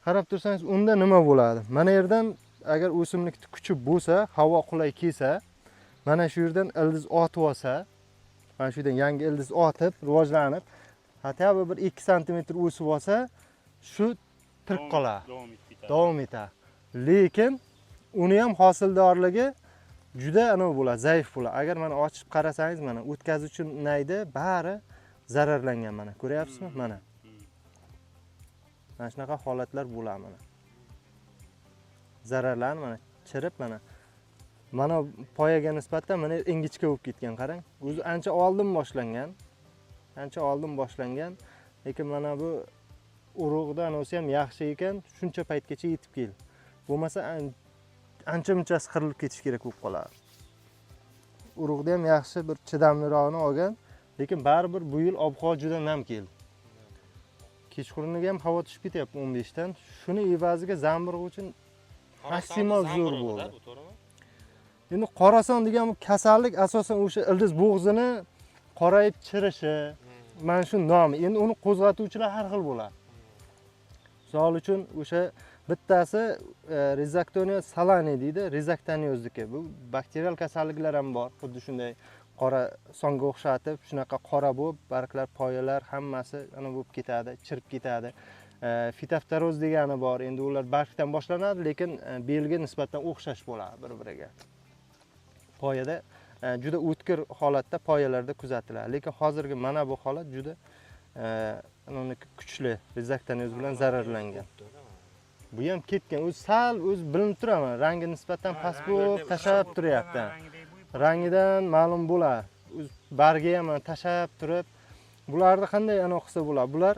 Qarab tursangiz, unda nima bo'ladi? Mana yerdan agar o'simlikni kuchi bo'lsa, havo qulay kelsa, mana shu yerdan ildiz otib olsa, mana shu yerdan yangi ildiz otib, rivojlanib, хотя бы bir 2 santimetr o'sib olsa, shu tirik qoladi. Davom etib ketadi. Davom etadi. Lekin uni ham hosildorligi juda anavi bo'ladi, zaif bo'ladi. Agar mana ochib qarasangiz, mana o'tkazuvchi nayda bari zararlangan, mana ko'ryapsizmi? Mana. Mana shunaqa holatlar bo'ladi mana. Zararlanib, mana chirib, mana. Mana poyaga nisbatan mana ingichka bo'lib ketgan, qarang. O'zi ancha oldin boshlangan. Ancha oldin boshlangan. Lekin mana bu urug'dan anavisi ham yaxshi ekan, shuncha paytgacha yetib keldi. Bo'lmasa ancha munchasi qirilib ketishi kerak bo'lib qoladi. Urug'da ham yaxshi bir chidamlirog'ini olgan, lekin baribir bu yil ob-havo juda nam keldi. Kechquruniga ham havo tushib ketyapti 15 dan. Shuni evaziga zamburug' uchun maksimal zo'r bo'ldi. Bu to'g'rimi? Endi qorason degan bu kasallik asosan o'sha ildiz bo'g'zini qorayib chirishi, mana shu nomi. Endi uni qo'zg'atuvchilar har xil bo'ladi. Misol uchun o'sha bittasi Rhizoctonia solani deydi, rizoktoniozniki. Bu bakterial kasalliklar ham bor, xuddi shunday qora songa o'xshatib, shunaqa qora bo'lib, barglar, poyalar hammasi ana bo'lib ketadi, chirib ketadi. Fitoftaroz degani bor. Endi ular bargdan boshlanadi, lekin belgi nisbatan o'xshash bo'ladi bir-biriga. Poyada juda o'tkir holatda poyalarda kuzatiladi. Lekin hozirgi mana bu holat juda uniki kuchli rizoktonioz bilan zararlangan. Bu ham ketgan. O'zi sal o'zi bilinib turaman, rangi nisbatan past bo'lib tashlab turyapti. Rangidan ma'lum bo'ladi. O'z bargi ham mana tashlab turib, bularni qanday anaqa qilsa bo'ladi? Bular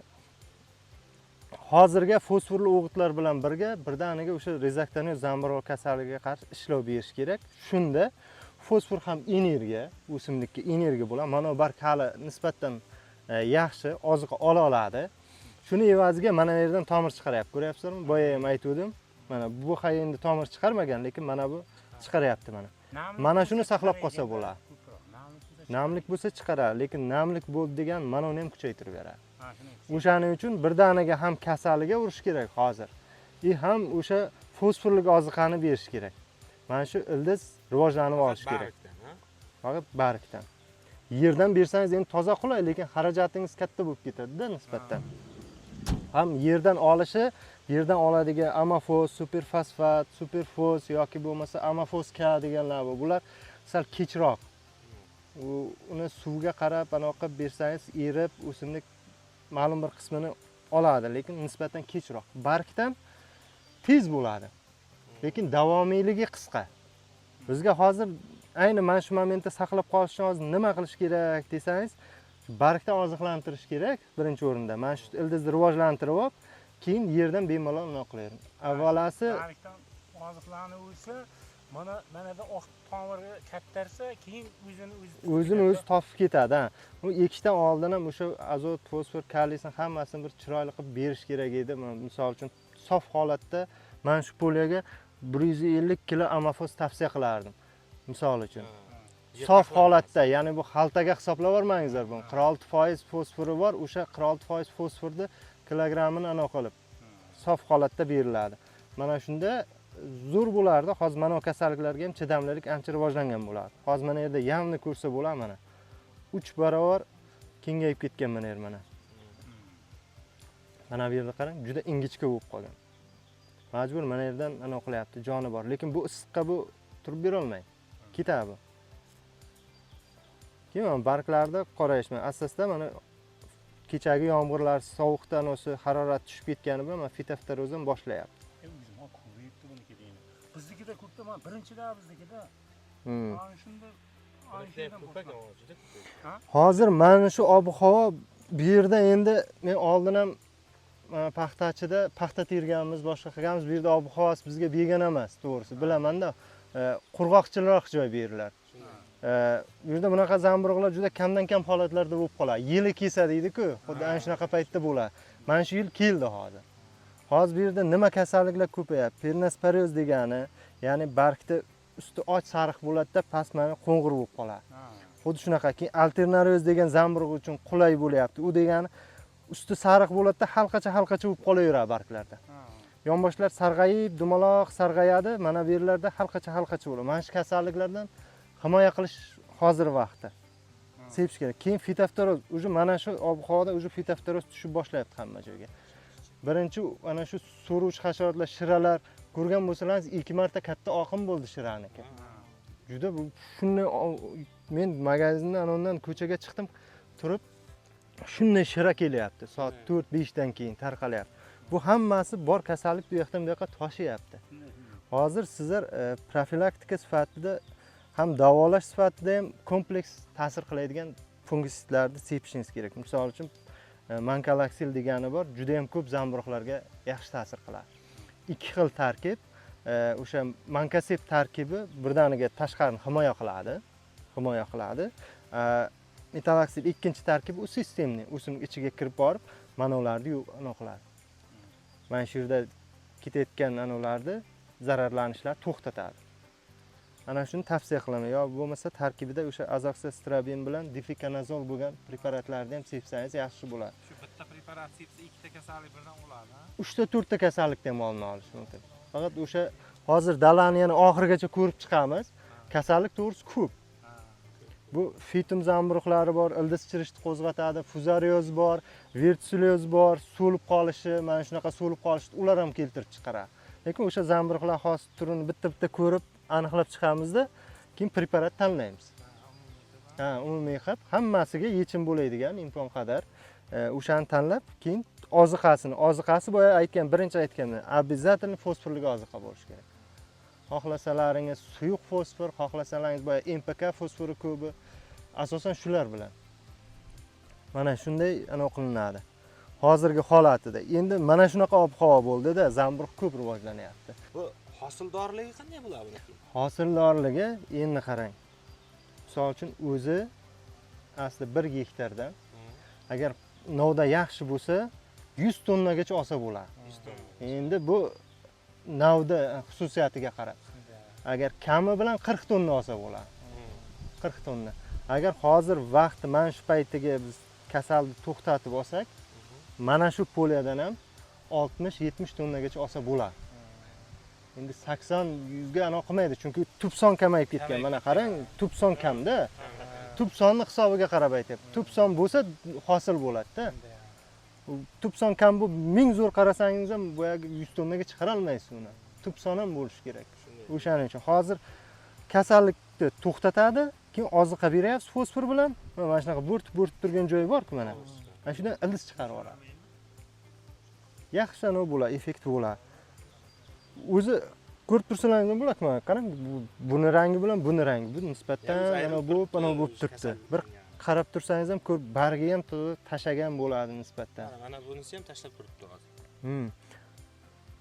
hozirgi fosforli o'g'itlar bilan birga birdaniga o'sha rizoktonioz zamburug' kasalligiga qarshi ishlov berish kerak. Shunda fosfor ham energiya, o'simlikka energiya bo'ladi. Mana bu barg hali nisbatan yaxshi oziqa ola oladi. Shuni evaziga mana bu yerdan tomir chiqaryapti. Ko'ryapsizlarmi? Boya ham aytgandim. Mana bu ha endi tomir chiqarmagan, lekin mana bu chiqaryapti mana. Mana shuni saqlab qolsa bo'ladi. Namlik bo'lsa chiqaradi, lekin namlik bo'ldi degan mana uni ham kuchaytirib beradi. O'shaning uchun birdaniga ham kasaliga urish kerak hozir. И ham o'sha fosforli oziqani berish kerak. Mana shu ildiz rivojlanib olishi kerak. Bargdan, ha? Faqat bargdan. Yerdan bersangiz endi toza qulay, lekin xarajatingiz katta bo'lib ketadi-da nisbatan. Ham yerdan olishi, yerdan oladigan amofos, superfosfat, superfos yoki bo'lmasa amofos K deganlar bor. Bular sal kechroq. Uni suvga qarab anaqa qilib bersangiz, erib o'simlik ma'lum bir qismini oladi, lekin nisbatan kechroq. Bargdan tez bo'ladi. Lekin davomiyligi qisqa. Bizga hozir ayni mana shu momentda saqlab qolish uchun hozir nima qilish kerak desangiz, bargdan oziqlantirish kerak birinchi o'rinda. Mana shu ildizni rivojlantirib olib, keyin yerdan bemalol nima qilaveradi. Avvalasi bargdan oziqlanib o'sa, mana manada oq tomiri kattarsa, keyin o'zini o'zi o'zini o'zi topib ketadi. Ha. U ekishdan oldin ham o'sha azot, fosfor, kaliysini hammasini bir chiroyli qilib berish kerak edi. Mana misol uchun sof holatda mana shu polyaga 150 kilo amofos tavsiya qilardim. Misol uchun. Yer Sof taxlanmas. holatda, ya'ni bu xaltaga hisoblab yubormangizlar buni. 46% fosfori bor, o'sha 46% fosforni kilogrammini anaqa qilib sof holatda beriladi. Mana shunda zo'r bo'lardi. Hozir mana bu kasalliklarga ham chidamlilik ancha rivojlangan bo'lardi. Hozir mana yerda yamni ko'rsa bo'ladi mana. 3 barobar kengayib ketgan mana yer mana. Mana bu yerda qarang, juda ingichka bo'lib qolgan. Majbur mana yerdan anaqa qilyapti, joni bor. Lekin bu issiqqa bu turib bera olmaydi. Ketadi bu. Keyin mana barglarda qorayishma. Asosda mana kechagi yomg'irlar, sovuqdan o'zi harorat tushib ketgani bilan mana fitoftaroz ham boshlayapti. O'zim ham ko'payibdi buniki deyman. Biznikida ko'pda, mana birinchida biznikida. Ana shunda ana Buniki ham shundan ko'p ekan, boshlandi. juda ko'p. Hozir mana shu ob-havo bu yerda endi men oldin ham mana paxtachida paxta terganmiz, boshqa qilganmiz. Bu yerda ob-havosi bizga begona emas, to'g'risi. Bilamanda, qurg'oqchiroq joy bu yerlar. Bu yerda bunaqa zamburug'lar juda kamdan kam holatlarda bo'lib qoladi. Yili kelsa deydi-ku, xuddi ana shunaqa paytda bo'ladi. Mana shu yil keldi hozir. Hozir bu yerda nima kasalliklar ko'payapti? Pernasporioz degani, ya'ni bargda usti och sariq bo'ladida, past mana qo'ng'ir bo'lib qoladi. Xuddi shunaqa. Keyin alternarioz degan zamburug' uchun qulay bo'lyapti. U degani usti sariq bo'ladida, halqacha halqacha bo'lib qolaveradi barglarda. Yonboshlar sarg'ayib, dumaloq sarg'ayadi. Mana bu yerlarda halqacha halqacha bo'ladi. Mana shu kasalliklardan himoya qilish hozir vaqti. Sepish kerak. Keyin fitoftoroz, уже mana shu ob-havoda уже fitoftoroz tushib boshlayapti hamma joyga. Birinchi mana shu so'ruvchi hasharotlar, shiralar ko'rgan bo'lsangiz, ilk marta katta oqim bo'ldi shiraniki. Juda bu shunday men magazindan anondan ko'chaga chiqdim, turib shunday shira kelyapti. Soat 4-5 dan keyin tarqalyapti. Bu hammasi bor kasallik bu yoqdan bu yoqqa toshyapti. Hozir sizlar profilaktika sifatida ham davolash sifatida ham kompleks ta'sir qiladigan fungisidlarni sepishingiz kerak. Misol uchun mankalaksil degani bor, juda ham ko'p zamburug'larga yaxshi ta'sir qiladi. Ikki xil tarkib, o'sha mankaseb tarkibi birdaniga tashqarini himoya qiladi, himoya qiladi. Metalaksil ikkinchi tarkibi u sistemni o'simlik ichiga kirib borib, mana ularni anaqa qiladi. Mana shu yerda ketayotgan anavilarni zararlanishlar to'xtatadi. Ana shuni tavsiya qilaman. Yo bo'lmasa tarkibida o'sha azoksastrabin bilan difikonazol bo'lgan preparatlarni ham sepsangiz yaxshi bo'ladi. Shu bitta preparat sepsa ikkita kasallik birdan o'ladi, ha? 3 ta 4 ta kasallikni ham oldini olish mumkin. Faqat o'sha hozir dalani yana oxirigacha ko'rib chiqamiz. Kasallik to'g'risi ko'p. Bu fitum zamburug'lari bor, ildiz chirishni qo'zg'atadi, fuzarioz bor, vertsilyoz bor, so'lib qolishi, mana shunaqa so'lib qolishni ular ham keltirib chiqaradi. Lekin o'sha zamburug'lar xos turini bitta-bitta ko'rib, aniqlab chiqamizda, keyin preparat tanlaymiz. Ha, umumiy qilib hammasiga yechim bo'ladigan imkon qadar o'shani tanlab, keyin oziqasini, oziqasi boya aytgan, birinchi aytganimdek, обязательно fosforli oziqa bo'lishi kerak. Xohlasalaringiz suyuq fosfor, xohlasalaringiz boya NPK fosfori ko'bi, asosan shular bilan. Mana shunday ana qilinadi. Hozirgi holatida. Endi mana shunaqa ob-havo bo'ldi-da, zamburug' ko'p rivojlanyapti. Bu hosildorligi qanday bo'ladi buniki? Hosildorligi endi qarang. Misol uchun o'zi asli 1 gektardan agar novda yaxshi bo'lsa, 100 tonnagacha olsa bo'ladi. 100 tonna. Endi bu novda xususiyatiga qarab. Agar kami bilan 40 tonna olsa bo'ladi. 40 tonna. Agar hozir vaqti mana shu paytiga biz kasalni to'xtatib olsak, mana shu polyadan ham 60-70 tonnagacha olsa bo'ladi. Endi 80-100 ga anaqa qilmaydi, chunki tub son kamayib ketgan. Mana qarang, tub son kamda. Tub sonni hisobiga qarab aytyapti. Tub son bo'lsa hosil bo'ladi-da. Tub son kam bu 1000 zo'r qarasangiz ham boyagi 100 tonnaga chiqara olmaysiz uni. Tub son ham bo'lishi kerak. O'shaning uchun hozir kasallikni to'xtatadi, keyin oziqa beryapsiz fosfor bilan. Mana shunaqa bo'rtib-bo'rtib turgan joyi bor-ku mana. Mana shundan ildiz chiqarib yuboradi. Yaxshi anavi bo'ladi, effekt bo'ladi. O'zi ko'rib tursalaringiz ham bo'ladi, mana qarang, buni rangi bilan buni rangi, bu nisbatan mana bu, mana bu bo'lib turibdi. Bir qarab tursangiz ham ko'rib, bargi ham tashagan bo'ladi nisbatan. Mana bunisi ham tashlab turibdi hozir.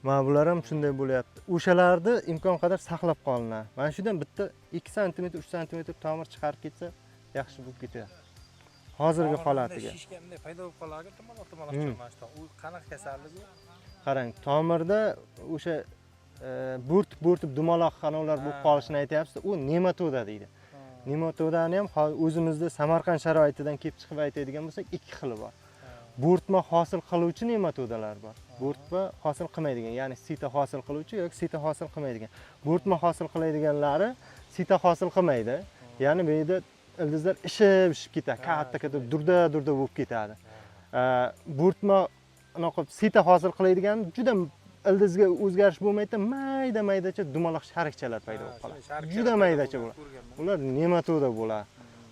Mana bular ham shunday bo'lyapti. O'shalarni imkon qadar saqlab qolinadi. Mana shundan bitta 2 santimetr, 3 santimetr tomir chiqarib ketsa yaxshi bo'lib ketadi. Hozirgi holatiga. Shishganda paydo bo'lib qoladi, dumaloq mana shu. U qanaqa kasallik u? Qarang, tomirda o'sha bo'rtib-bo'rtib dumaloq xanolar bo'lib qolishini aytyapsiz, u nematoda deydi. Nematodani ham o'zimizda Samarqand sharoitidan kelib chiqib aytadigan bo'lsak, 2 xili bor. Bo'rtma hosil qiluvchi nematodalar bor. Bo'rtma hosil qilmaydigan, ya'ni sita hosil qiluvchi yoki sita hosil qilmaydigan. Bo'rtma hosil qiladiganlari sita hosil qilmaydi. Ya'ni bu yerda ildizlar ishib-ishib ketadi, katta-katta durda-durda bo'lib ketadi. Bo'rtma anaqa sita hosil qiladigan juda ildizga o'zgarish bo'lmaydi, mayda-maydacha dumaloq sharikchalar paydo bo'lib qoladi. Juda maydacha bo'ladi. Ular nematoda bo'ladi.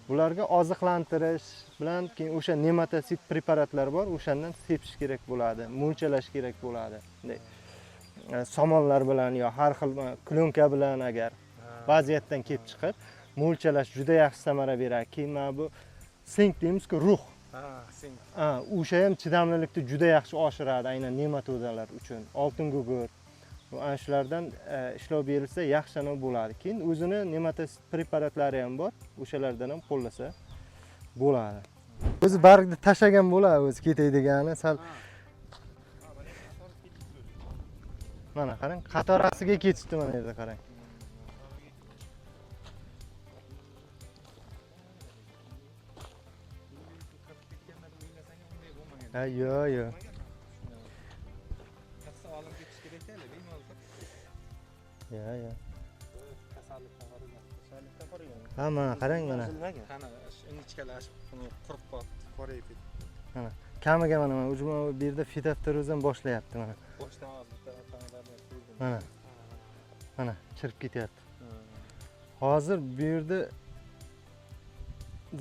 Bularga oziqlantirish bilan keyin o'sha nematosid preparatlar bor, o'shandan sepish kerak bo'ladi, mo'lchalash kerak bo'ladi. Bunday somonlar bilan yo har xil klyonka bilan agar vaziyatdan kelib chiqib mo'lchalash juda yaxshi samara beradi. Keyin mana bu sink deymiz-ku, ruh. Ha, sink. Ha, o'sha ham chidamlilikni juda yaxshi oshiradi aynan nematodalar uchun. Oltin gugurt. Bu ana shulardan ishlov berilsa yaxshi bo'ladi. Keyin o'zini nematosid preparatlari ham bor, o'shalardan ham qo'llasa bo'ladi. O'zi bargni tashagan bo'ladi, o'zi ketay degani sal. Mana qarang, qatorasiga ketishdi mana yerda qarang. Ha, yo'q, yo'q. Kerakli, bemalol. Ya. Kasallikdan qaragan. Kasallikdan qaragan. Ha, mana qarang mana. Qani, ingichkalashib, buni qurib qolibdi, qorayib ketdi. Mana kamiga mana ujma bu yerda fitofteroz ham boshlayapti mana. Boshdan bitta tanalarni ko'rdim. Mana. Mana chirib ketyapti. Hozir bu yerda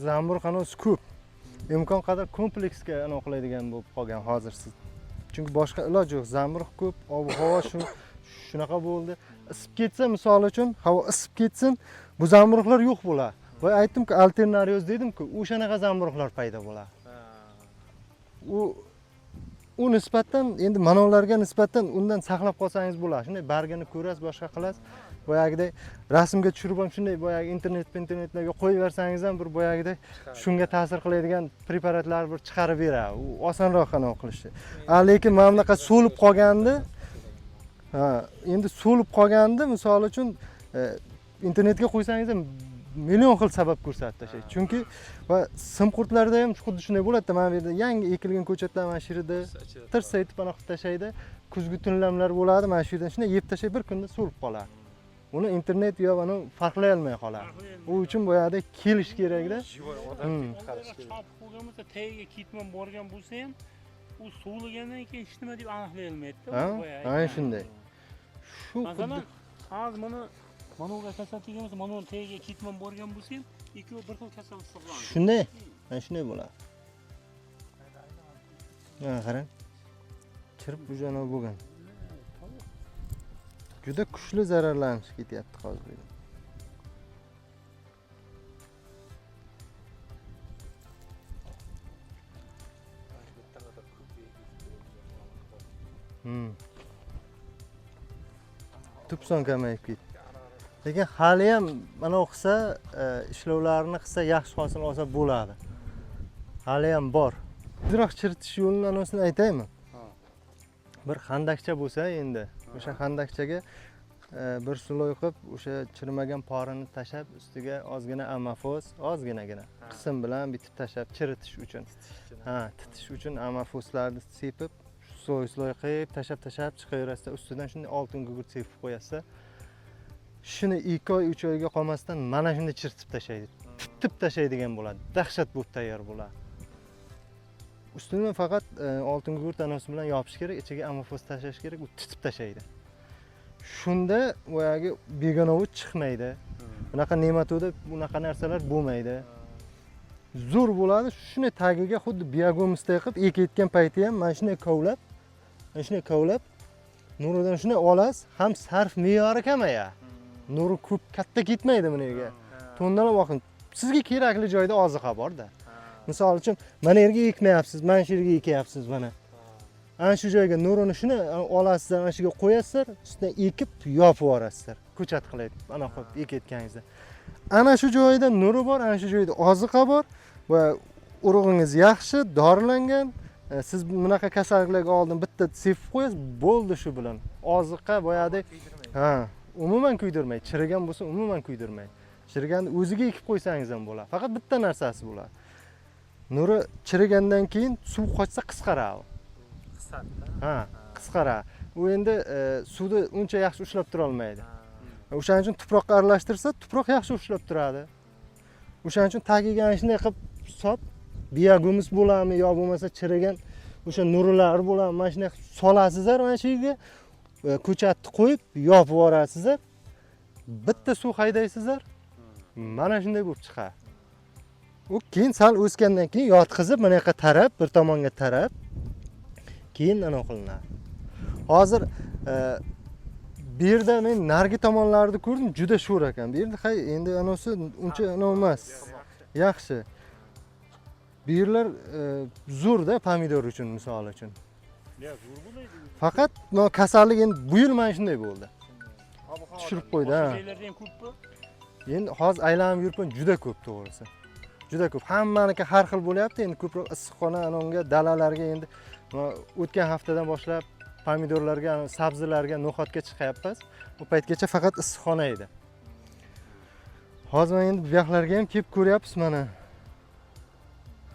zamburug' qanosi ko'p. Imkon qadar kompleksga anaqa qiladigan bo'lib qolgan hozir siz. Chunki boshqa iloj yo'q. Zamburug' ko'p, ob-havo shunaqa bo'ldi. Isib ketsa, misol uchun, havo isib ketsin, bu zamburug'lar yo'q bo'ladi. Boya aytdim-ku, alternarioz dedim-ku, o'shanaqa zamburug'lar paydo bo'ladi. U nisbatdan endi manolarga nisbatan undan saqlab qolsangiz bo'ladi. Shunday bargini ko'rasiz, boshqa qilasiz. Boyagidek rasmga tushirib ham shunday boyagi internetlarga qo'yib bersangiz ham bir boyagidek shunga ta'sir qiladigan preparatlar bir chiqarib beradi. U osonroq anaqa qilishi. Lekin mana bunaqa so'lib qolganda, ha, endi so'lib qolganda misol uchun internetga qo'ysangiz ham million xil sabab ko'rsatib tashlaydi. Chunki va simqurtlarda ham xuddi shunday bo'ladi. Mana bu yerda yangi ekilgan ko'chatlar mana shu yerda tirsa etib anaqa qilib tashlaydi. Kuzgi tunlamlar bo'ladi, mana shu yerdan shunday yeb tashlaydi, bir kunda so'lib qoladi. Uni internet yo uni farqlay olmay qoladi. U uchun boyagidek kelish kerakda. Chopib qo'ygan bo'lsa, tagiga ketmon borgan bo'lsa ham, u so'ligandan keyin hech nima deb aniqlay olmaydi-da. Ha, shunday. Shu masalan, hozir mana unga kasal tegan bo'lsa, mana uni tagiga ketmon borgan bo'lsa ham, ikkovi bir xil kasal hisoblanadi. Shunday. Mana shunday bo'ladi. Ha, qarang. Chirib ujana bo'lgan. Juda kuchli zararlanish ketyapti hozir bu yerda. Tupson kamayib ketdi. Lekin hali ham mana qilsa, ishlovlarni qilsa yaxshi hosil olsa bo'ladi. Hali ham bor. Tezroq chiritish yo'lini anosini aytaymi? Bir xandakcha bo'lsa endi, o'sha xandakchaga bir suloy qilib, o'sha chirimagan porini tashab, ustiga ozgina amafos, ozginagina qism bilan bitib tashab chiritish uchun. Ha, titish uchun amafoslarni sepib, sloy-sloy qilib, tashab chiqaverasizda, ustidan shunday oltin gugurt sepib qo'yasizda. Shuni 2 oy, 3 oyga qolmasdan mana shunday chiritib tashlaydi. Titib tashlaydigan bo'ladi. Dahshat bo'lib tayyor bo'ladi. Ustini faqat oltin gugurt tanasi bilan yopish kerak, ichiga amafos tashlash kerak, u titib tashlaydi. Shunda boyagi begonovut chiqmaydi. Bunaqa nematoda bunaqa narsalar bo'lmaydi. Zo'r bo'ladi. Shuni tagiga xuddi biogumusday qilib ekayotgan payti ham mana shunday kovlab, mana shunday kovlab nuridan shunday olasiz, ham sarf me'yori kamayadi. Nuri ko'p katta ketmaydi buniga. Tonnalab oqin. Sizga kerakli joyda oziqa bor-da. Misol uchun mana yerga ekmayapsiz, mana shu yerga ekyapsiz mana. Ana shu joyga nurini shuni olasizlar, mana shu yerga qo'yasizlar, ustidan ekib yopib yuborasizlar. Ko'chat qilib, ana qo'yib ekayotganingizda. Ana shu joyda nuri bor, ana shu joyda oziqa bor va urug'ingiz yaxshi dorilangan. Siz bunaqa kasalliklarga oldin bitta sepib qo'yasiz, bo'ldi shu bilan. Oziqa boyagidek, ha, umuman kuydirmaydi. Chirigan bo'lsa umuman kuydirmaydi. Chiriganni o'ziga ekib qo'ysangiz ham bo'ladi. Faqat bitta narsasi bo'ladi. Nuri chirigandan keyin suv qochsa qisqaradi. Ha, qisqaradi. U endi suvni uncha yaxshi ushlab tura olmaydi. O'shaning uchun tuproqqa aralashtirsa, tuproq yaxshi ushlab turadi. O'shaning uchun tagiga ana shunday qilib sop, biogumus bo'ladimi yo bo'lmasa chirigan o'sha nurilar bo'ladimi, mana shunday qilib solasizlar, mana shu yerga ko'chatni qo'yib yopib yuborasizlar. Bitta suv haydaysizlar. Mana shunday bo'lib chiqadi. U keyin sal o'sgandan keyin yotqizib mana yoqqa tarab, bir tomonga tarab, keyin ana qilinadi. Hozir bu yerda men narigi tomonlarni ko'rdim, juda sho'r ekan. Bu yerda hay endi anasi uncha ana emas. Yaxshi. Bu yerlar zo'rda pomidor uchun misol uchun. Faqat kasallik endi bu yil mana shunday bo'ldi. Tushirib qo'ydi, ha. Joylarda ham ko'pmi? Endi hozir aylanib yuribman, juda ko'p to'g'risi. Juda ko'p. Hammaniki har xil bo'lyapti. Endi ko'proq issiqxona anonga, dalalarga endi o'tgan haftadan boshlab pomidorlarga, sabzilarga no'xatga chiqyapmiz. U paytgacha faqat issiqxona edi. Hozir mana endi bu yoqlarga ham kelib ko'ryapmiz mana.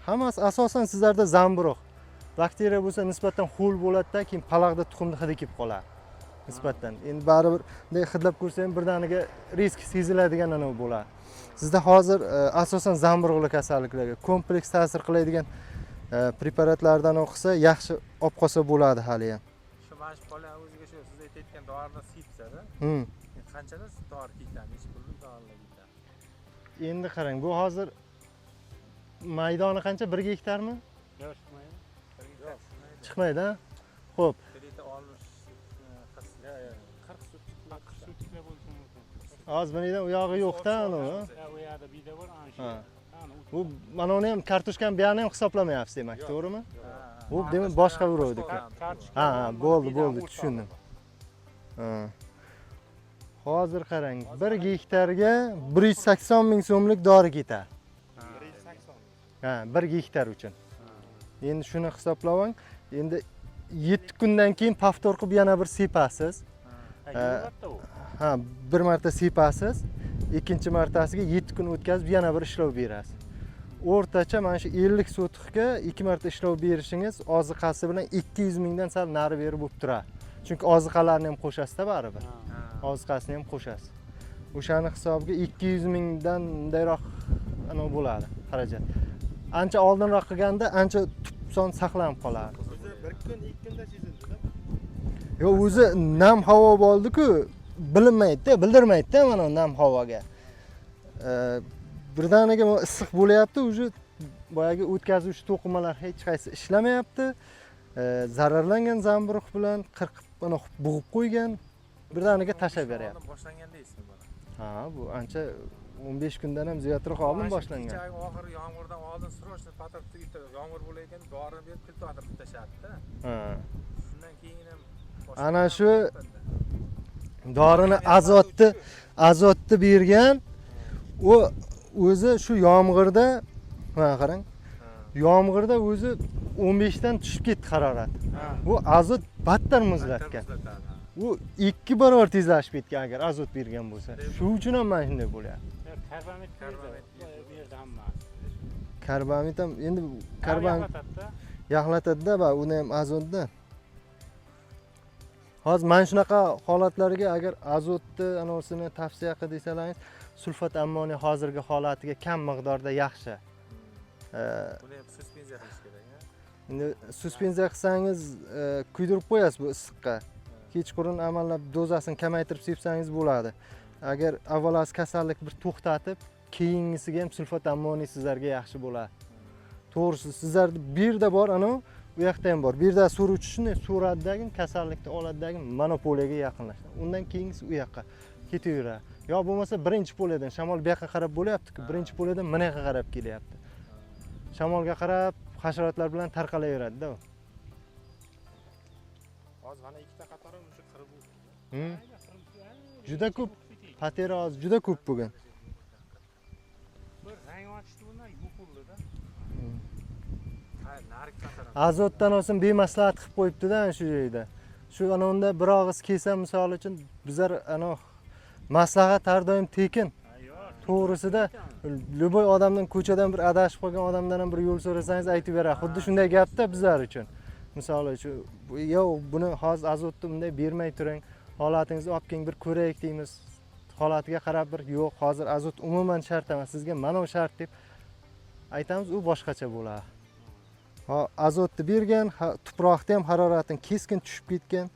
Hammasi asosan sizlarda zamburug'. Bakteriya bo'lsa nisbatan ho'l bo'ladi-da, keyin palag'da tuxumni hidi kelib qoladi. Nisbatan. Endi baribir bunday hidlab ko'rsa ham birdaniga risk seziladigan anavi bo'ladi. Sizda hozir asosan zamburug'li kasalliklarga kompleks ta'sir qiladigan preparatlardan o'qisa yaxshi olib qolsa bo'ladi hali ham. Shu mana shu pola o'ziga shu siz aytayotgan doridan sepsa-da. Qanchadan dori ketadi? Necha pullik dorilar ketadi? Endi qarang, bu hozir maydoni qancha? 1 gektarmi? Yo'q, chiqmaydi. Chiqmaydi, ha? Xo'p. 40 sotiklar bo'lishi mumkin. Hozir bunidan u yog'i yo'q-da, anavi. U yoqda bida bor, ana shu. Bu mana uni ham kartoshkani bu yoqni ham hisoblamayapsiz demak, to'g'rimi? Bu demak boshqa urovdiki. Ha, bo'ldi, bo'ldi, tushundim. Ha. Hozir qarang, 1 gektarga 180 ming so'mlik dori ketadi. 180. Ha, 1 gektar uchun. Endi shuni hisoblavang. Endi 7 kundan keyin повтор qilib yana bir sepasiz. Ha, bir marta sepasiz, ikkinchi martasiga 7 kun o'tkazib yana bir ishlov berasiz. O'rtacha mana shu 50 sotixga 2 marta ishlov berishingiz oziqasi bilan 200 mingdan sal nari beri bo'lib turadi. Chunki oziqalarni ham qo'shasizda baribir. Oziqasini ham qo'shasiz. O'shani hisobiga 200 mingdan bundayroq ana bo'ladi xarajat. Ancha oldinroq qilganda ancha tub son saqlanib qoladi. O'zi bir kun, 2 kunda sezildi-da. Yo'q, o'zi nam havo bo'ldi-ku, bilinmaydi-da, bildirmaydi-da mana nam havoga. Birdaniga issiq bo'lyapti, уже boyagi o'tkazuvchi to'qimalar hech qaysi ishlamayapti. Zararlangan zamburug' bilan qirqib, mana bo'g'ib qo'ygan, birdaniga tashlab beryapti. Boshlangan deysizmi buni? Ha, bu ancha 15 kundan ham ziyodroq oldin boshlangan. Kechagi oxiri yomg'irdan oldin срочно patir tugitdi. Yomg'ir bo'layotgan dorini berib pilta otirib tashladida. Ha. Shundan keyin ham ana shu dorini azotni bergan, u o'zi shu yomg'irda, mana qarang, yomg'irda o'zi 15 dan tushib ketdi harorat. Bu azot battar muzlatgan. U 2 barobar tezlashib ketgan agar azot bergan bo'lsa. Shu uchun ham mana shunday bo'lyapti. Karbamid berdi hammasi. Karbamid ham endi karbamid yaxlatadi-da, va uni ham azotda. Hozir mana shunaqa holatlarga agar azotni anosini tavsiya qil desalaringiz, sulfat ammoniy hozirgi holatiga kam miqdorda yaxshi. Buni ham suspenziya qilish kerak, ha? Endi suspenziya qilsangiz, kuydirib qo'yasiz bu issiqqa. Kechqurun amallab dozasini kamaytirib sepsangiz bo'ladi. Agar avvalasi kasallik bir to'xtatib, keyingisiga ham sulfat ammoniy sizlarga yaxshi bo'ladi. To'g'risi, sizlarda bu yerda bor, ana u yoqda ham bor. Bu yerda so'ruvchi shunday so'radidagi kasallikni oladidagi monopoliyaga yaqinlashadi. Undan keyingisi u yoqqa ketaveradi. Yo bo'lmasa birinchi polyadan shamol bu yoqqa qarab bo'lyapti-ku, birinchi polyadan mana yoqqa qarab kelyapti. Shamolga qarab hasharotlar bilan tarqalaveradi-da u. Hozir mana ikkita qatori o'sha qirib o'tdi. Juda ko'p patera hozir juda ko'p bo'lgan. Bir rang ochdi bundan yo'q bo'ldi-da. Azotdan olsin bemaslahat qilib qo'yibdi-da shu joyda. Shu ana unda bir og'iz kelsa misol uchun bizlar ana maslahat har doim tekin. To'g'risida любой odamdan ko'chadan bir adashib qolgan odamdan ham bir yo'l so'rasangiz aytib beradi. Xuddi shunday gapda bizlar uchun. Misol uchun, yo'q buni hozir azotni bunday bermay turing, holatingizni olib keling bir ko'raylik deymiz. Holatiga qarab bir yo'q, hozir azot umuman shart emas, sizga mana bu shart deb aytamiz, u boshqacha bo'ladi. Ha, azotni bergan, tuproqda ham haroratning keskin tushib ketgan,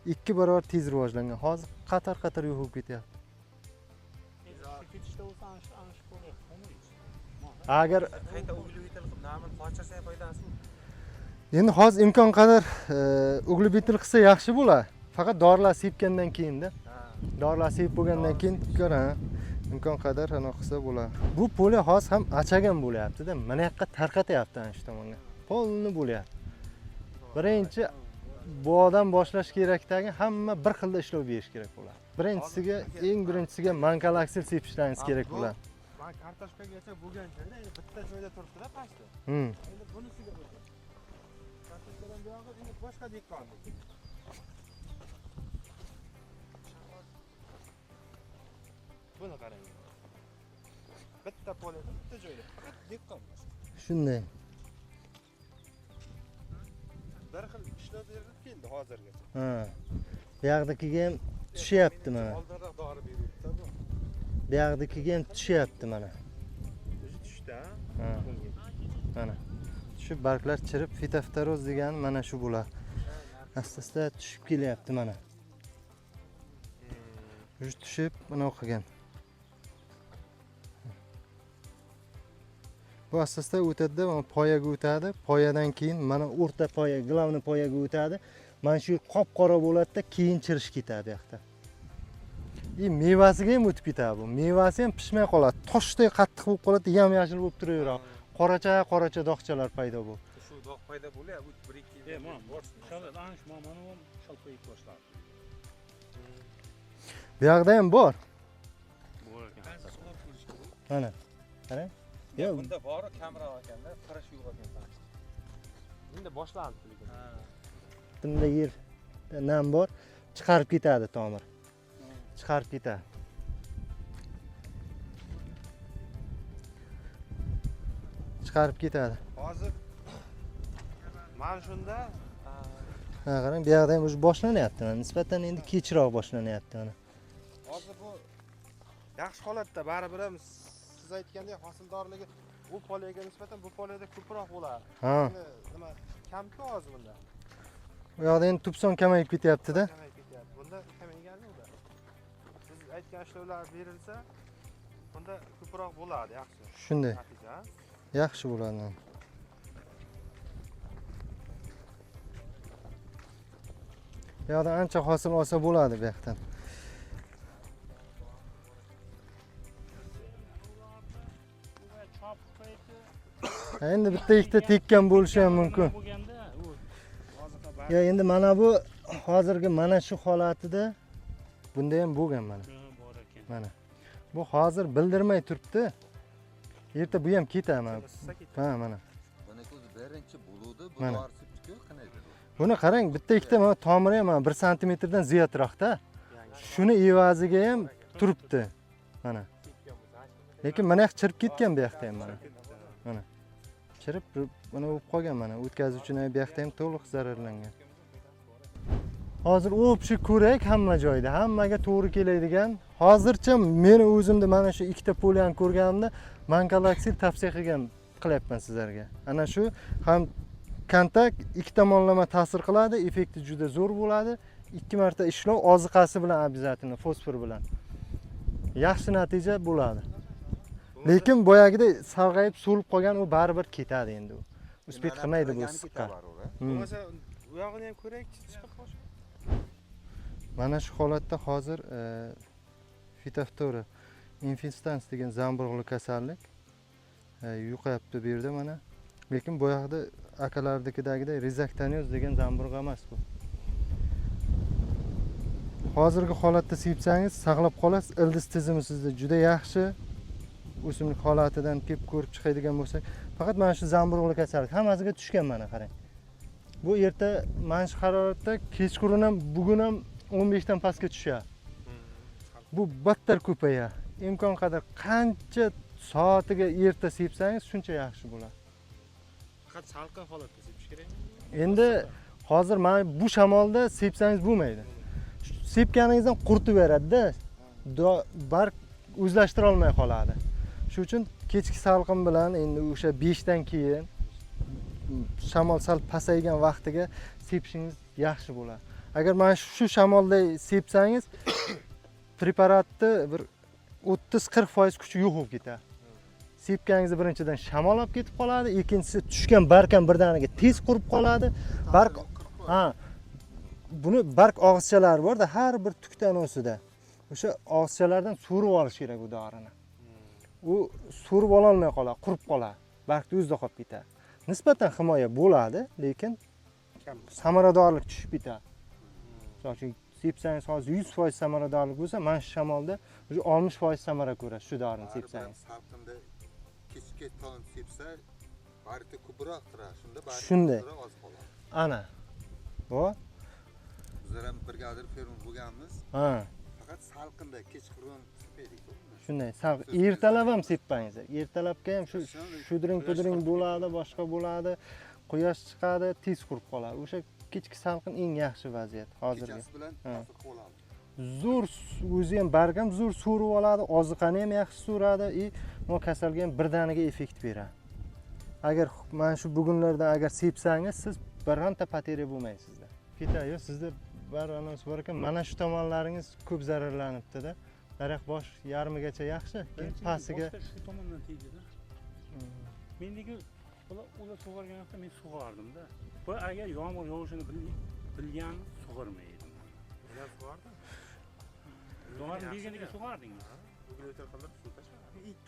2 barobar tez rivojlangan. Hozir qator-qator yo'q bo'lib ketyapti. Agar qayta uglubitl qilib namini qochirsa ham foydasi yo'q. Endi hozir imkon qadar uglubitl qilsa yaxshi bo'ladi. Faqat dorilar sepgandan keyinda. Dorilar sepib bo'lgandan keyin ko'ra, imkon qadar ana qilsa bo'ladi. Bu pola hozir ham achagan bo'lyapti-da, mana yoqqa tarqatyapti ana shu tomonga. Polni bo'lyapti. Birinchi bu odam boshlash kerakdagi hamma bir xilda ishlov berish kerak bo'ladi. Birinchisiga, eng birinchisiga mankalaksil sepishlaringiz kerak bo'ladi. Men kartoshkagacha bo'lgan joyda endi bitta joyda turibdi-da pastda. Endi bunisiga o'tdi. Kartoshkadan buyog'i endi boshqa dehqon. Buni qarang. Bitta polada, bitta joyda, faqat dehqon boshqa. Shunday. Bir xil ishlov berilib keldi hozirgacha. Ha. Bu yoqdagiga ham tushyapti mana. Oldinroq dori beribdi bu. Bu yoqdagiga ham tushyapti mana. O'zi tushdi, ha? Mana. Tushib barglar chirib, fitoftaroz degani mana shu bo'ladi. Asta-asta tushib kelyapti mana. O'zi tushib mana qilgan. Bu asta-asta o'tadi-da, mana poyaga o'tadi. Poyadan keyin mana o'rta poya, glavniy poyaga o'tadi. Mana shu qop-qora bo'ladi-da, keyin chirish ketadi bu yoqda. Mevasiga ham o'tib ketadi bu. Mevasi ham pishmay qoladi. Toshday qattiq bo'lib qoladi, yam-yashil bo'lib turaveradi. Qoracha-qoracha dog'chalar paydo bo'ladi. Shu dog' paydo bo'lyapti, 1-2 yil. Mana bor. Ana shu mana bu shalqayib boshladi. Bu yoqda ham bor. Bor ekan. Mana. Qarang. Yo'q, bunda bori kamroq ekanda, qirish yo'q ekan. Endi boshlandi lekin. Bunda yer nam bor, chiqarib ketadi tomir. Chiqarib ketadi. Chiqarib ketadi. Hozir mana shunda ha, qarang, bu yoqda ham o'zi boshlanyapti mana. Nisbatan endi kechroq boshlanyapti mana. Hozir bu yaxshi holatda, baribir ham siz aytgandek hosildorligi bu polyaga nisbatan bu polyada ko'proq bo'ladi. Ha. Nima kamku hozir bunda. Bu yoqda endi tupson kamayib ketyapti-da. Kamayib ketyapti. Bunda kamaygani yo'q. Siz aytgan ishlovlar berilsa, bunda ko'proq bo'ladi, yaxshi. Shunday. Natija. Yaxshi bo'ladi. Bu yoqdan ancha hosil olsa bo'ladi bu yoqdan. Endi bitta ikkita tekkan bo'lishi ham mumkin. Ya endi mana bu hozirgi mana shu holatida bunda ham bo'lgan mana. Mana. Bu hozir bildirmay turibdi. Erta bu ham ketadi mana. Ha, mana. Buniki o'zi birinchi bo'luvdi, bu dori sepdi-ku, qanday bu? Buni qarang, bitta ikkita mana tomiri ham mana 1 santimetrdan ziyodroqda. Shuni evaziga ham turibdi. Mana. Lekin mana yoq chirib ketgan bu yoqda ham mana. Mana. Chirib mana bo'lib qolgan mana. O'tkazuvchini bu yoqda ham to'liq zararlangan. Hozir общий ko'rak hamma joyda, hammaga to'g'ri keladigan. Hozircha men o'zimda mana shu ikkita polyani ko'rganimda Mankalaksil tavsiya qilyapman sizlarga. Ana shu ham kontakt ikki tomonlama ta'sir qiladi, effekti juda zo'r bo'ladi. 2 marta ishlov oziqasi bilan обязательно fosfor bilan. Yaxshi natija bo'ladi. Lekin boyagidek sarg'ayib so'lib qolgan u baribir ketadi endi u. Uspet qilmaydi bu issiqqa. Bo'lmasa u yog'ini ham ko'raylik, chiqib qo'sh. Mana shu holatda hozir Phytophthora infestans degan zamburug'li kasallik yuqayapti bu yerda mana. Lekin bu yoqda akalardikidagidek rizoktanioz degan zamburug' emas bu. Hozirgi holatda sepsangiz saqlab qolasiz. Ildiz tizimi sizda juda yaxshi. O'simlik holatidan kelib ko'rib chiqadigan bo'lsak, faqat mana shu zamburug'li kasallik hammasiga tushgan mana qarang. Bu erta mana shu haroratda kechqurun ham bugun ham 15 dan pastga tushadi. Bu battar ko'payadi. Imkon qadar qancha soatiga erta sepsangiz shuncha yaxshi bo'ladi. Faqat salqin holatda sepish kerakmi? Endi hozir mana bu shamolda sepsangiz bo'lmaydi. Sepganingizdan quritib beradi-da. Barg o'zlashtira olmay qoladi. Shuning uchun kechki salqin bilan endi o'sha 5 dan keyin shamol sal pasaygan vaqtiga sepishingiz yaxshi bo'ladi. Agar mana shu shamolda sepsangiz preparatni bir 30-40% kuchi yo'q bo'lib ketadi. Sepganingizda birinchidan shamol olib ketib qoladi, ikkinchisi tushgan barg ham birdaniga tez qurib qoladi. Barg, ha, buni barg og'izchalari bor-da, har bir tukdan o'sida. O'sha og'izchalardan so'rib olish kerak u dorini. U so'rib ola olmay qoladi, qurib qoladi. Bargni o'zida qolib ketadi. Nisbatan himoya bo'ladi, lekin samaradorlik tushib ketadi. Misol uchun sepsangiz hozir 100% samaradorlik bo'lsa, mana shu shamolda уже 60% samara ko'rasiz shu dorini sepsangiz. Salqinda kechki tong sepsa, bargda ko'proq turadi, shunda barg ko'proq oz qoladi. Ana. Bu bizlar ham brigadir fermer bo'lganmiz. Ha. Faqat salqinda kechqurun sepaydik. Shunday, ertalab ham seppangiz. Ertalabga ham shu shudring pudring bo'ladi, boshqa bo'ladi, quyosh chiqadi, tez qurib qoladi. O'sha Kechki salqin eng yaxshi vaziyat hozirgi. Kechasi bilan ta'sir qilib oladi. Zo'r o'zi ham barg ham zo'r so'rib oladi, oziqani ham yaxshi so'radi и kasalga ham birdaniga effekt beradi. Agar mana shu bugunlarda agar sepsangiz, siz bironta потеря bo'lmaysizda. Ketadi, yo'q, sizda bar anonsi bor ekan, mana shu tomonlaringiz ko'p zararlanibdi-da. Daraxt bosh yarmigacha yaxshi, keyin pastiga shu tomondan tegdi-da. Mendagi ular sug'organ vaqtda men sug'ordim-da. Bu agar yomg'ir yog'ishini bilgan sug'ormaydim. Ular sug'ordi. Sug'ordim deganiga sug'ordingmi? Ugleoter qilib suv tashladi.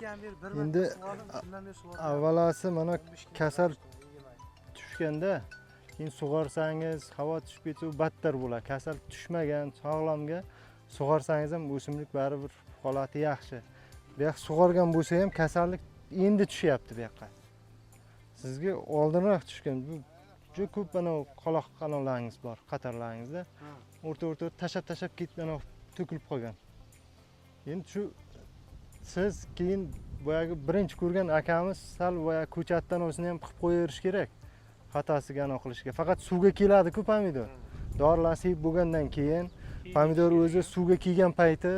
2 ham beri bir Endi marta sug'ordim, shundan beri sug'ordim. Avvalosi mana kasal tushganda keyin sug'orsangiz, havo tushib ketsa u battar bo'ladi. Kasal tushmagan sog'lomga sug'orsangiz ham o'simlik baribir holati yaxshi. Bu yoq sug'organ bo'lsa ham kasallik endi tushyapti bu yoqqa. Sizga oldinroq tushgan. Bu juda ko'p ana qoloq qanolaringiz bor qatorlaringizda. O'rta-o'rta tashlab ketib ana to'kilib qolgan. Endi shu siz keyin boyagi birinchi ko'rgan akamiz sal boya ko'chatdan o'zini ham qilib qo'yaverish kerak. Xatosiga anaqa qilishga. Faqat suvga keladi-ku pomidor. Dorilar sepib bo'lgandan keyin pomidor o'zi suvga kelgan payti,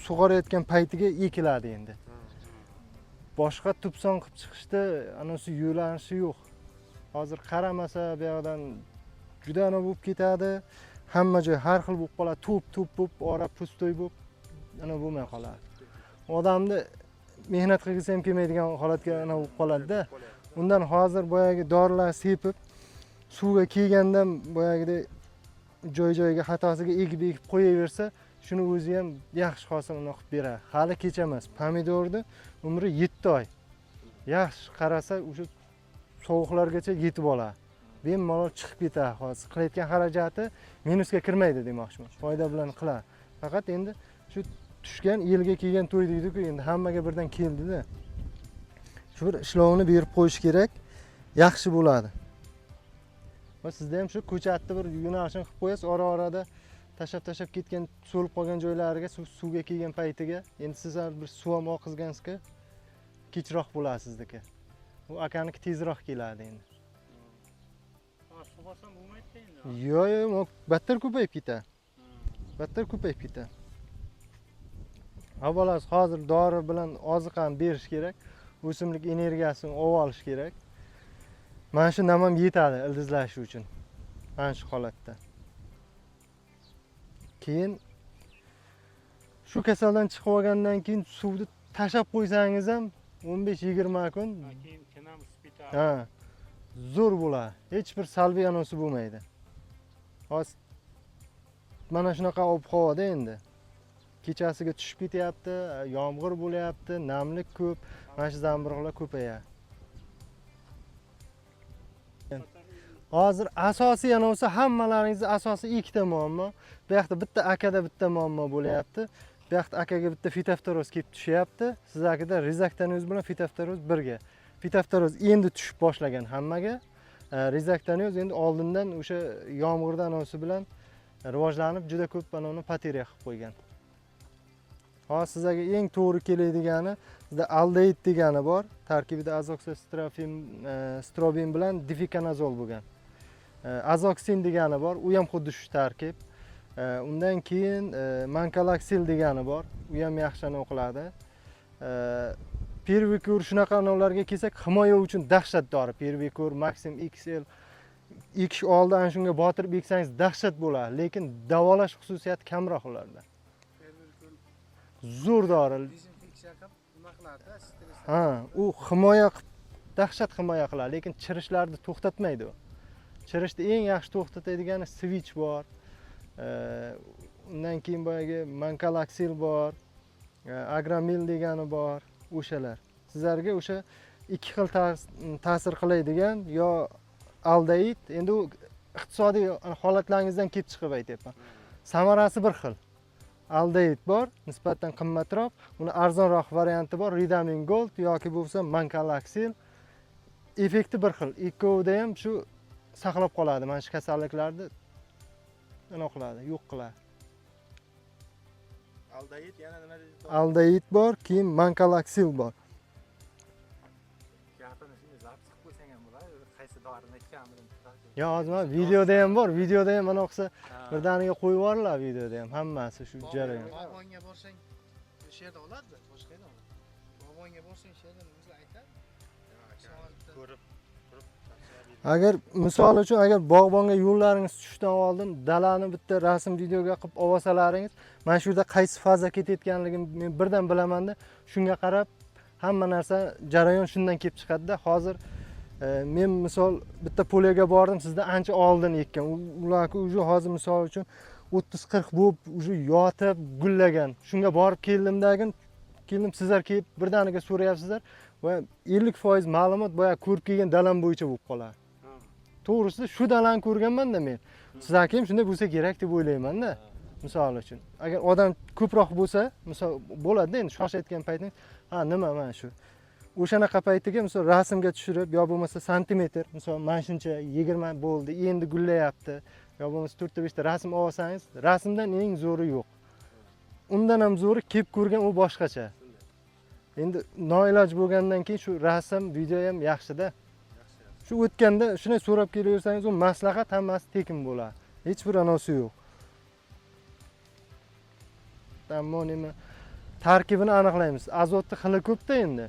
sug'orayotgan paytiga ekiladi endi. Boshqa tupson qilib chiqishda anasi yo'lanishi yo'q. Hozir qaramasa bu yoqdan juda ana bo'lib ketadi. Hamma joy har xil bo'lib qoladi, to'p-to'p bo'lib, ora pustoy bo'lib, ana bo'lmay qoladi. Odamni mehnat qilgisi ham kelmaydigan holatga ana bo'lib qoladi-da. Undan hozir boyagi dorilar sepib, suvga kelgandan boyagidek joy-joyiga xatosiga egib qo'yaversa, shuni o'zi ham yaxshi hosil qilib beradi. Hali kech emas. Pomidorni umri 7 oy. Yaxshi qarasa o'sha sovuqlargacha yetib oladi. Bemalol chiqib ketadi. Hozir qilayotgan xarajati minusga kirmaydi demoqchiman. Foyda bilan qiladi. Faqat endi shu tushgan yilga kelgan to'y deydi-ku, endi hammaga birdan keldi-da. Shu bir ishlovini berib qo'yish kerak, yaxshi bo'ladi. Va sizda ham shu ko'chatni bir yo'nalishini qilib qo'yasiz, ora-orada tashlab ketgan, so'lib qolgan joylariga suvga kelgan paytiga, endi siz har bir suv ham oqizgansizku, kechroq bo'ladi sizniki. U akaniki tezroq keladi endi. Sug'orsam bo'lmaydi endi. Yo'q, yo'q, battar ko'payib ketadi. Battar ko'payib ketadi. Avvalo hozir dori bilan oziqani berish kerak, o'simlik energiyasini olib olish kerak. Mana shu nam ham yetadi ildizlashish uchun. Mana shu holatda. Keyin shu kasaldan chiqib olgandan keyin suvni tashlab qo'ysangiz ham 15-20 kun keyin kenam spita. Ha. Zo'r bo'ladi. Hech bir salbiy anosi bo'lmaydi. Hozir mana shunaqa ob-havoda endi. Kechasiga tushib ketyapti, yomg'ir bo'lyapti, namlik ko'p, mana shu zamburug'lar ko'payadi. Hozir asosiy anosi hammalaringizning asosiy ikkita muammo. Bu yoqda bitta akada bitta muammo bo'lyapti. Bu yoqda akaga bitta fitoftoroz kelib tushyapti. Sizlarkida rizaktanoz bilan fitoftoroz birga. Fitoftoroz endi tushib boshlagan hammaga. Rizaktanoz endi oldindan o'sha yomg'irdan anosi bilan rivojlanib juda ko'p anoni poteriya qilib qo'ygan. Hozir sizlarga eng to'g'ri keladigani sizda aldehid degani bor. Tarkibida azoksistrofin, strobin bilan difikonazol bo'lgan. Azoksin degani bor, u ham xuddi shu tarkib. Undan keyin mankalaksil degani bor, u ham yaxshi anavi qiladi. Pervikur shunaqa anavlarga kelsak, himoya uchun dahshat dori. Pervikur, Maxim XL ekish oldi ana shunga botirib eksangiz dahshat bo'ladi, lekin davolash xususiyati kamroq ularda. Zo'r dori. Dezinfeksiya qilib nima qiladi-da, stress. Ha, u himoya qilib, dahshat himoya qiladi, lekin chirishlarni to'xtatmaydi u. Chirishni eng yaxshi to'xtatadigani switch bor. Undan keyin boyagi mankalaksil bor, agramil degani bor, o'shalar. Sizlarga o'sha ikki xil ta'sir qiladigan yo aldehid, endi u iqtisodiy holatlaringizdan kelib chiqib aytyapman. Samarasi bir xil. Aldehid bor, nisbatan qimmatroq, uni arzonroq varianti bor, Ridamin Gold yoki bo'lsa mankalaksil. Effekti bir xil. Ikkovida ham shu saqlab qoladi, mana shu kasalliklarni nima qiladi, yo'q qiladi. Aldehid yana nima deydi? Aldehid bor, keyin mankalaksil bor. Gapini shunday zapis qilib qo'ysang ham bo'ladi, Qaysi dorini ekkanini. Yo, hozir mana videoda ham bor, videoda ham mana qilsa birdaniga qo'yib yuboriladi videoda ham hammasi shu jarayon. Bog'bonga borsang o'sha yerda oladi, boshqa yerda oladi. Bog'bonga borsang o'sha yerda o'zi aytadi. Ko'rib turib. Agar misol uchun agar bog'bonga yo'llaringiz tushishdan oldin dalani bitta rasm videoga qilib olsalaringiz, mana shu yerda qaysi faza ketayotganligini men birdan bilamanda, shunga qarab hamma narsa jarayon shundan kelib chiqadi-da. Hozir men misol bitta polyaga bordim, sizdan ancha oldin ekkan. Ularki уже hozir misol uchun 30-40 bo'lib уже yotib gullagan. Shunga borib keldimdagin, keldim, sizlar kelib birdaniga so'rayapsizlar va 50% ma'lumot boya ko'rib kelgan dalam bo'yicha bo'lib qoladi. To'g'risi shu dalani ko'rganman-da men. Sizlarki ham shunday bo'lsa kerak deb o'ylayman-da. Misol uchun, agar odam ko'proq bo'lsa, misol bo'ladi-da endi shoshayotgan paytingiz, ha nima mana shu. O'shanaqa paytiga misol rasmga tushirib yo bo'lmasa santimetr, misol mana shuncha 20 bo'ldi, endi gullayapti, yo bo'lmasa 4 ta 5 ta rasm olsangiz, rasmdan eng zo'ri yo'q. Undan ham zo'ri kelib ko'rgan u boshqacha. Endi noiloj bo'lgandan keyin shu rasm, video ham yaxshi-da. Shu o'tganda shunday so'rab kelaversangiz, u maslahat hammasi tekin bo'ladi. Hech bir anosi yo'q. Ammo nima tarkibini aniqlaymiz. Azotni xili ko'p-da endi.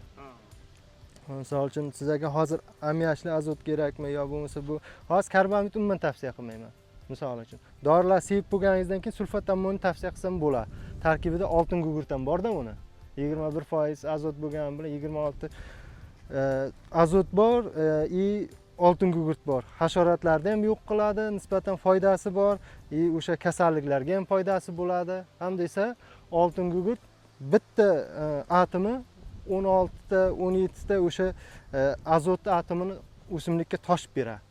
Misol uchun sizlarga hozir ammiakli azot kerakmi yo bo'lmasa bu hozir karbamid umuman tavsiya qilmayman. Misol uchun dorilar sevib bo'lganingizdan keyin sulfat ammoni tavsiya qilsam bo'ladi. Tarkibida oltin gugurt ham bor-da uni. 21% azot bo'lgani bilan 26 azot bor, oltin gugurt bor. Hasharotlarni ham yo'q qiladi, nisbatan foydasi bor, o'sha kasalliklarga ham foydasi bo'ladi. Ham desa oltin gugurt bitta atomi 16 ta, 17 ta o'sha azot atomini o'simlikka toshib beradi.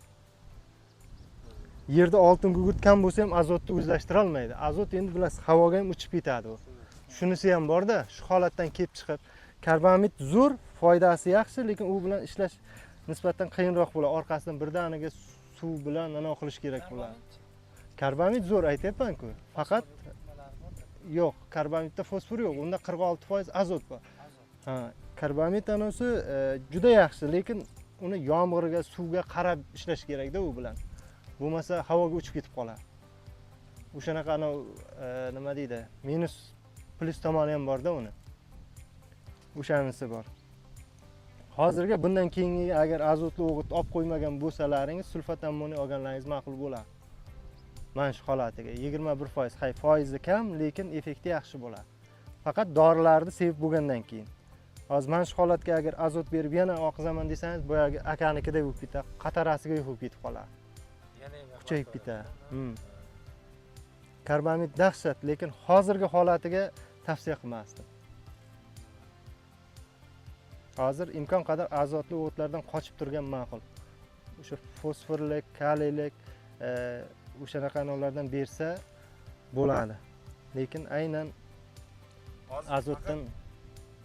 Yerda oltin gugurt kam bo'lsa ham azotni o'zlashtira olmaydi. Azot endi bilasiz, havoga ham uchib ketadi u. Shunisi ham bor-da, shu holatdan kelib chiqib karbamid zo'r, foydasi yaxshi, lekin u bilan ishlash nisbatan qiyinroq bo'ladi. Orqasidan birdaniga suv bilan nima qilish kerak bo'ladi. Karbamid zo'r aytyapman-ku. Faqat yo'q, karbamidda fosfor yo'q, unda 46% azot bor. Ha, karbamid anosi juda yaxshi, lekin uni yomg'irga, suvga qarab ishlash kerakda u bilan. Bo'lmasa havoga uchib ketib qoladi. O'shanaqa anov nima deydi, minus plyus tomoni ham bor-da uni. O'shanisi bor. Hozirga bundan keyingi agar azotli o'g'it olib qo'ymagan bo'lsalaringiz, sulfat ammoniy olganlaringiz ma'qul bo'ladi. Mana shu holatiga 21%, hay foizi kam, lekin effekti yaxshi bo'ladi. Faqat dorilarni sevib bo'lgandan keyin. Hozir mana shu holatga agar azot berib yana oqizaman desangiz, boyagi akanikidek bo'lib ketadi, qatarasiga yo'q bo'lib ketib qoladi. Kuchayib ketadi. Karbamid dahshat, lekin hozirgi holatiga tavsiya qilmasdim. Hozir imkon qadar azotli o'g'itlardan qochib turgan ma'qul. O'sha fosforlik, kaliylik, o'shanaqa anavlardan bersa bo'ladi. Lekin aynan azotdan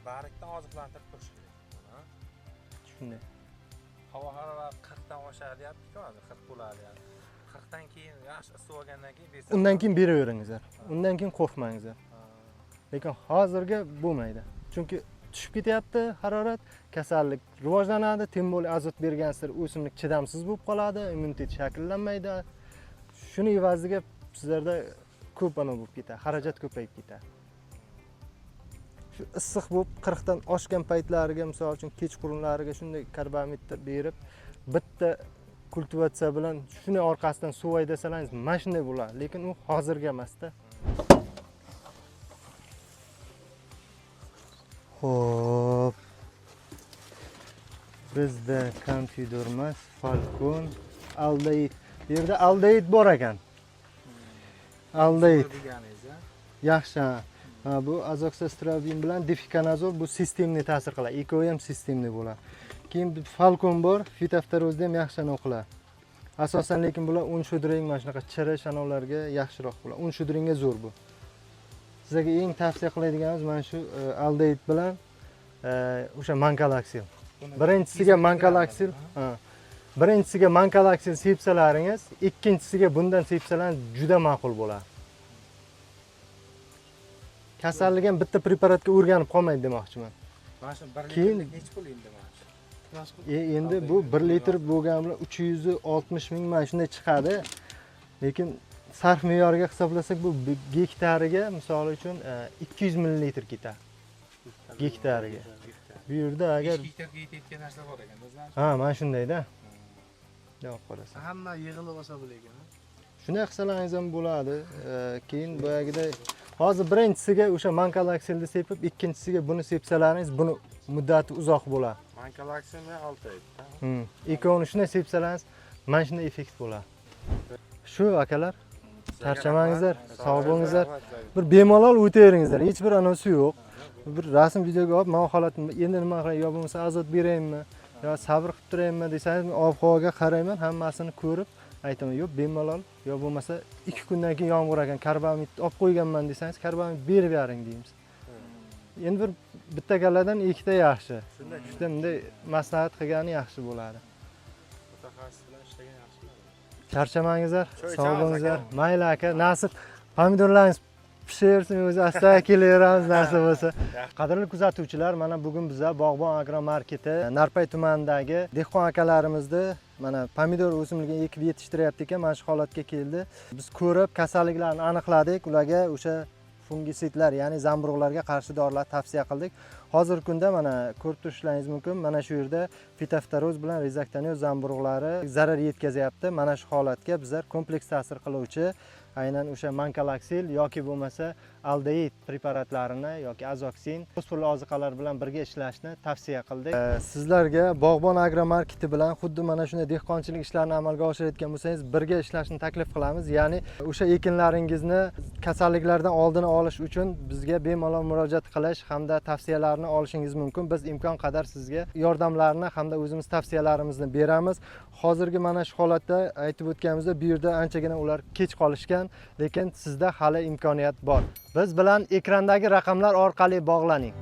barikdan oziqlantirib turish kerak. Shunday. Havo harorati 40 dan oshadi deyapti-ku, hozir 40 bo'ladi yani. 40 dan keyin yaxshi issiq olgandan keyin bersa. Undan keyin beraveringizlar. Undan keyin qo'rqmangizlar. Lekin hozirga bo'lmaydi. Chunki tushib ketyapti harorat, kasallik rivojlanadi, tembol azot bergansizlar o'simlik chidamsiz bo'lib qoladi, immunitet shakllanmaydi. Shuni evaziga sizlarda ko'p ana bo'lib ketadi, xarajat ko'payib ketadi. Shu issiq bo'lib 40 dan oshgan paytlariga, misol uchun kechqurunlariga shunday karbamidni berib, bitta kultivatsiya bilan shuni orqasidan suv haydasalaringiz mana shunday bo'ladi, lekin u hozirga emas-da. Xo'p. Bizda Confidor emas, Falcon, Aldeid. Bu yerda Aldeid bor ekan. Aldeid. Yaxshi. Ha, bu azoxastrobin bilan difikonazol bu sistemni ta'sir qiladi. Ikkovi ham sistemli bo'ladi. Keyin Falcon bor, fitoftorozda ham yaxshi anov qiladi. Asosan lekin bular un shudring mana shunaqa chirish anovlarga yaxshiroq bo'ladi. Un shudringga zo'r bu. Sizlarga eng tavsiya qiladiganimiz mana shu Aldeid bilan o'sha Mankalaksil. Birinchisiga Mankalaksil, ha. Birinchisiga Mankalaksil sepsalaringiz, ikkinchisiga bundan sepsalaringiz juda ma'qul bo'ladi. Kasallik ham bitta preparatga o'rganib qolmaydi demoqchiman. Mana shu bir Keyin litrlik necha pul endi mana shu? Endi bu 1 litr bo'lgani bilan 360 ming mana shunday chiqadi. Lekin sarf me'yoriga hisoblasak bu gektariga misol uchun 200 ml ketadi. Gektariga. Bu yerda agar 5 gektarga yetayotgan narsa bor ekan, o'zlari. Ha, mana shundayda. Javob qolasan. Hamma yig'ilib olsa bo'lar. Shunday qilsalaringiz ham bo'ladi. Keyin boyagida hozir birinchisiga o'sha mankalaksilni sepib, ikkinchisiga buni sepsalaringiz, buni muddati uzoq bo'ladi. Mankalaksin bilan 6 oy. Ikkovini shunday sepsalaringiz, mana shunday effekt bo'ladi. Shu akalar, charchamangizlar, sog' bo'lingizlar. Bir bemalol o'taveringizlar, hech bir anosi yo'q. Bir rasm videoga olib, men holatim endi nima qilay, yo bo'lmasa azot beraymi, yo sabr qilib turaymi desangiz, men ob-havoga qarayman, hammasini ko'rib aytaman, yo'q bemalol, yo bo'lmasa 2 kundan keyin yomg'ir ekan, karbamid olib qo'yganman desangiz, karbamid berib bering deymiz. Endi bir bitta kalladan ikkita yaxshi. Shunda bunday maslahat qilgani yaxshi bo'ladi. Mutaxassis bilan ishlagan yaxshi. Charchamangizlar, sog' bo'lingizlar. Mayli aka, nasib pomidorlaringiz pishaversin, o'zi asta kelaveramiz nasib bo'lsa. Qadrli kuzatuvchilar, mana bugun biza Bog'bon agromarketi Narpay tumanidagi dehqon akalarimizni mana pomidor o'simligini ekib yetishtiryapti ekan, mana shu holatga keldi. Biz ko'rib kasalliklarni aniqladik, ularga o'sha fungisidlar, ya'ni zamburug'larga qarshi dorilar tavsiya qildik. Hozirgi kunda mana ko'rib turishlaringiz mumkin, mana shu yerda fitoftaroz bilan rizoktanioz zamburug'lari zarar yetkazyapti. Mana shu holatga bizlar kompleks ta'sir qiluvchi aynan o'sha mankalaksil yoki bo'lmasa aldehid preparatlarini yoki azoksin fosforli oziqalar bilan birga ishlashni tavsiya qildik. Sizlarga Bog'bon agromarketi bilan xuddi mana shunday dehqonchilik ishlarini amalga oshirayotgan bo'lsangiz, birga ishlashni taklif qilamiz. Ya'ni o'sha ekinlaringizni kasalliklardan oldini olish uchun bizga bemalol murojaat qilish hamda tavsiyalarni olishingiz mumkin. Biz imkon qadar sizga yordamlarni hamda o'zimiz tavsiyalarimizni beramiz. Hozirgi mana shu holatda aytib o'tganimizda bu yerda anchagina ular kech qolishgan, lekin sizda hali imkoniyat bor. Biz bilan ekrandagi raqamlar orqali bog'laning.